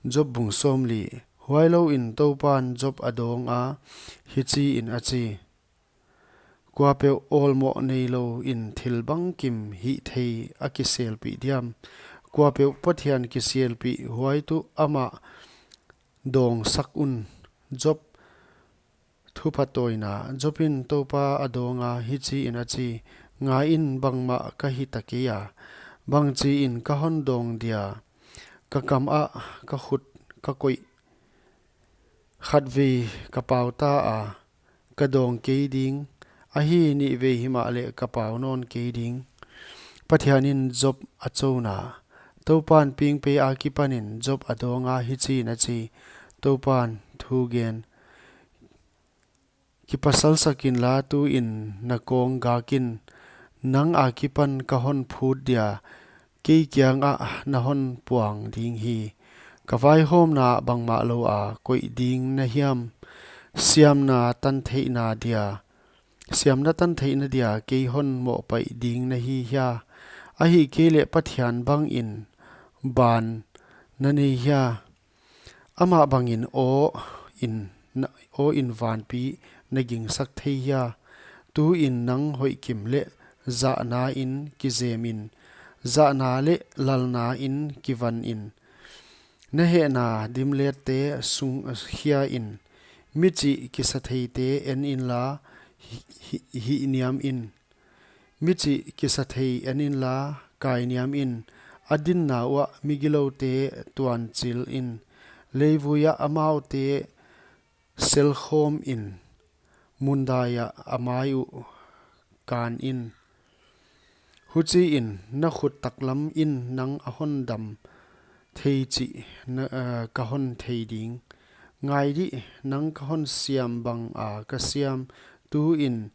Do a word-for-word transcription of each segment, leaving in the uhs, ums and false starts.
Job bung sawmli. Huailouin Toupan Job a dawnga, hichiin a chi: Kuapeuh awlmoh neilou in thil bangkim hihthei a kiselpih diam? Kuapeuh Pathian kiselpih huai tuh amah dawngsak un. Job thupha tawina. Jobin Toupa a dawnga, hichiin a chi: Ngaiin, bangmah ka hita kei a, bangchiin ka hon dawng dia? Ka kamah ka khut ka koih. Khatvei ka pau ta a, ka dawng kei ding; ahi, nihvei himahleh ka pau nawn kei ding. Pathianin Job a chouna. Toupan pingpei akipanin Job a dawnga, hichiin a chi: Toupan thugen kipasal sak inla, tuin na kawng gak in. Nang akipan ka hon phut dia, kei kiangah na hon puang ding hi. Ka vaihawmna bangmah loua koih ding na hiam? Siamna tan theihna dia, siamna tan theihna dia kei hon mohpaih ding na hi hia? Ahihkeileh Pathian bangin ban na nei hia? Amah bangin aw in, na, aw in vanpi na gingsak thei hia? Tuin nang hoihkim leh zahnain kizemin, zahna leh lalnain kivanin, na hehna dimlette sung khiain, michih kisatheite en inla, hi, hi, hihniamin. Michih kisathei en inla, kainiamin. A dinna uah migiloute tuanchilin, leivuiah amaute selkhawmin, mundaiah a mai uh kanin. Huchiin na khut taklamin nang a hon dam thei chih na, eh, ka hon thei ding. Ngai dih, nang ka hon siam banga ka siam. Tuin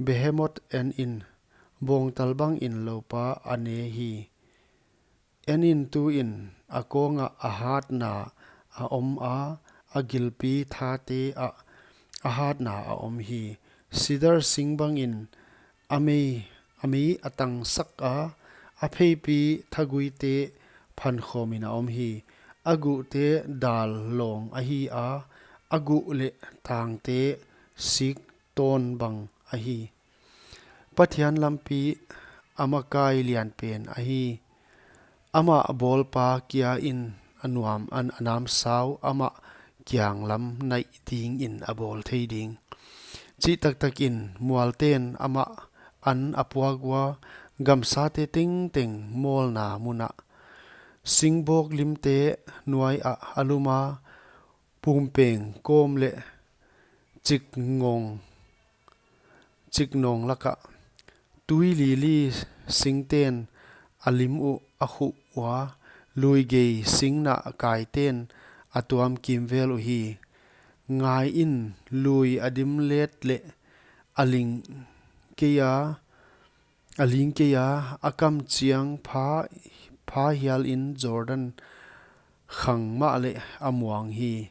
Behemoth enin, bawngtal bangin loupa a ne hi. Enin, tuin a kawngah a hatna a om a, a gilpi thate ah a hatna a om hi. Sidar sing bangin a mei, a mei a tangsak a, a pheipi thaguite phankhawmin a om hi. A guhte dal lawng ahi a, a guh leh tangte sik tawn bang ahi. Pathian lampi a makai lianpen ahi. Amah bawlpa kiain a nuam, a namsau, amah kiang lam naih dingin a bawl thei ding. Chih taktakin mualten amah an a puak ua, gamsate tengteng mawlna munah. Singbawk limte nuaiah a luma, pumpeng kawm leh chikngawng, chiknawng lakah. Tui lili singten a lim uh a khuh ua, luigei singnah kaiten a tuam kimvel uhi. Ngaiin, lui a dimlet leh a ling kei a, a ling kei a, a kamchiang pha, pha hialin Jordan khang mahleh a muang hi.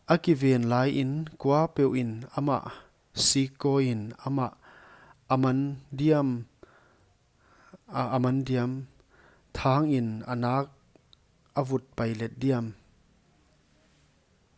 A kiven laiin kuapeuhin amah sikkawiin amah a man diam, a, a man diam, thangin a nak a vut pailet diam?